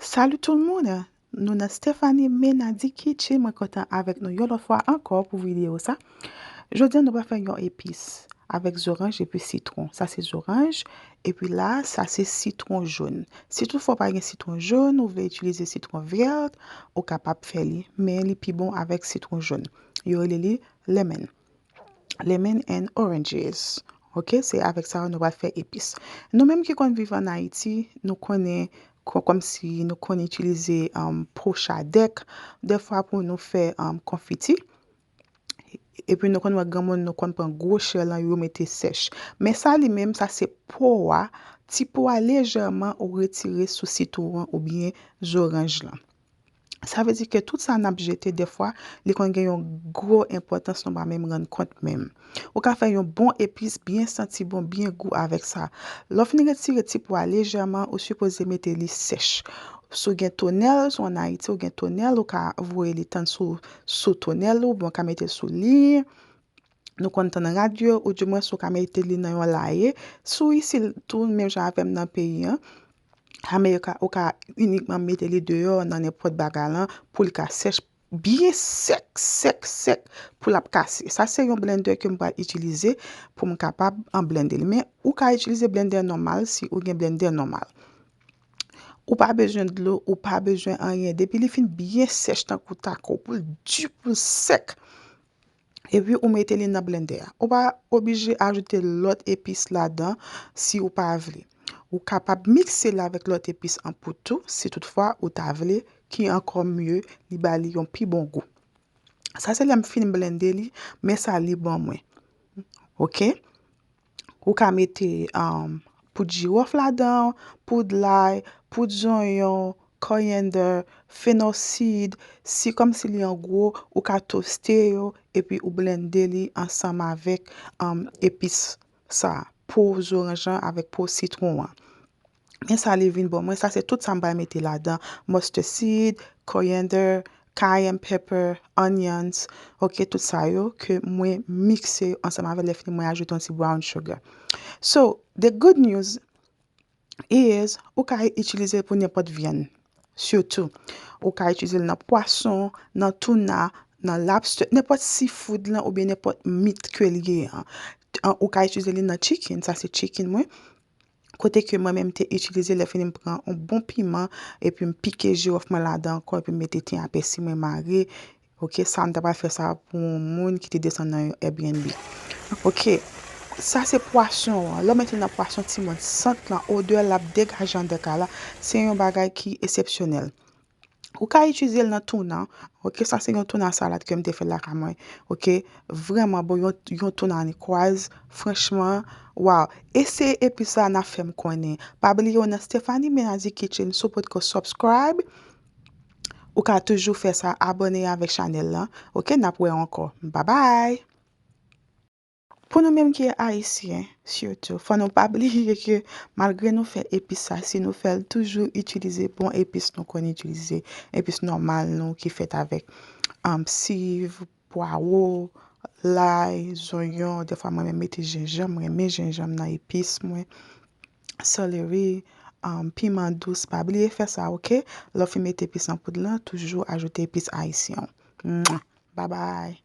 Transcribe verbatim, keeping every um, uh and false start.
Salut tout le monde! Nou nan Stephanie Menady Kitchen. Mwen kontan avèk nou yon lòt fwa ankò pou videyo sa. Jodi a, nou pral fè yon epis avèk zoranj epi sitwon. Sa se zoranj, epi la, sa se sitwon jòn. Si toutfwa w pa gen sitwon jòn, ou vle itilize sitwon vèt, ou kapab fè li, men li pi bon avèk sitwon jòn. Yo rele li lemon. Lemon and oranges. Ok, se avèk sa nou pral fè epis. Nou menm ki konn viv ann Ayiti, nou konnen, kòmsi nou konn itilize um, po chadèk, dèfwa pou nou fè um, konfiti. Epi nou konn wè granmoun nou konn pran gwo chè lan, yo mete sèch. Men sa li menm, sa se po a, ti po a lejèman ou retire sou sitwon an oubyen zoranj lan. Sa vle di ke tout sa n ap jete dèfwa, li konn gen yon gwo enpòtans nou pa menm rann kont menm. Ou ka fè yon bon epis byen santi bon, byen gou avèk sa. Lè w fin retire ti po a lejèman, ou sipoze mete li sèch. Si w gen tonèl, si w ann Ayiti, ou gen tonèl, ou ka voye li tann sou, sou tonèl ou, oubyen ou ka mete l sou liy. Nou konn tann radyo, oudimwens ou ka mete li nan yon laye. Si w isit tou, menm jan avè m nan peyi an, Amerika, ou ka inikman mete li deyò nan nenpòt bagay lan pou li ka sèch byen sèk, sèk, sèk, pou l ap kase. Sa se yon blendè ke m pral itilize pou m kapab an blende li. Men ou ka itilize blendè nòmal si ou gen blendè nòmal. Ou pa bezwen dlo, ou pa bezwen anyen. Depi li fin byen sèch tankou tako, pou l di, pou l sèk, epi ou mete li nan blendè a. Ou pa oblije ajoute lòt epis ladan si ou pa vle. Ou kapab mikse l avèk lòt epis an poud tou, si toutfwa ou ta vle, ki ankò mye, li ba li yon pi bon gou. Sa se lè m fin blende li, men sa li ban mwen. Ok? Ou ka mete um, poud jiwòf ladan, poud lay, poud zonyon, kòriyandè, fennel seed, si kòmsi li an gwo, ou ka toste yo, epi ou blende li ansanm avèk um, epis sa, po zoranj lan avèk po sitwon an. Men sa li vin ban mwen, sa se tout sa m pral mete ladan, mustard seed, coriander, cayenne pepper, onions, ok, tout sa yo ke mwen mikse ansanm avèk lè fini mwen ajoute yon ti brown sugar. So, the good news is, ou ka itilize l pou nenpòt vyann, sitou. Ou ka itilize l nan pwason, nan tuna, nan lobster, nenpòt seafood lan oubyen nenpòt meat ke l ye an. An, ou ka itilize li nan chicken, sa se chicken mwen. Kote ke mwen menm te itilize lè fini m pran yon bon piman, epi m pike jiwòf mwen ladan ankò, epi m mete ten apèsi mwen mare. Ok, sa m ta pral fè sa pou yon moun ki te desann nan yon Airbnb. Ok, sa se pwason an. Lè w mete nan pwason timoun, sant lan, odè l ap degaje anndan kay la, se yon bagay ki eksepsyonèl. Ou ka itilize l nan tuna. Ok, sa se yon tuna salad ke m te fè lakay mwen. Ok, vrèman bon, yon, yon tuna nikwaz. Franchman, waw. Eseye epis sa, n ap fè m konnen. Pa bliye w nan Stephanie Menady Kitchen, si w potko subscribe, ou ka toujou fè sa, abòne avèk chanèl lan. Ok, n ap wè ankò. Babay! Pou nou menm ki ayisyen, sitou, fò nou pa bliye ke malgre nou fè epis sa, si nou fè l toujou itilize bon epis nou konn itilize, epis nòmal nou ki fèt avèk um, siv, pwawo, lay, zonyon, dèfwa mwen menm mete jenjanm, mwen renmen jenjanm nan epis mwen, seleri, um, piman dous, pa bliye fè sa, ok? Lè w fin mete epis an poud lan, toujou ajoute epis ayisyen w. Mwah! Babay!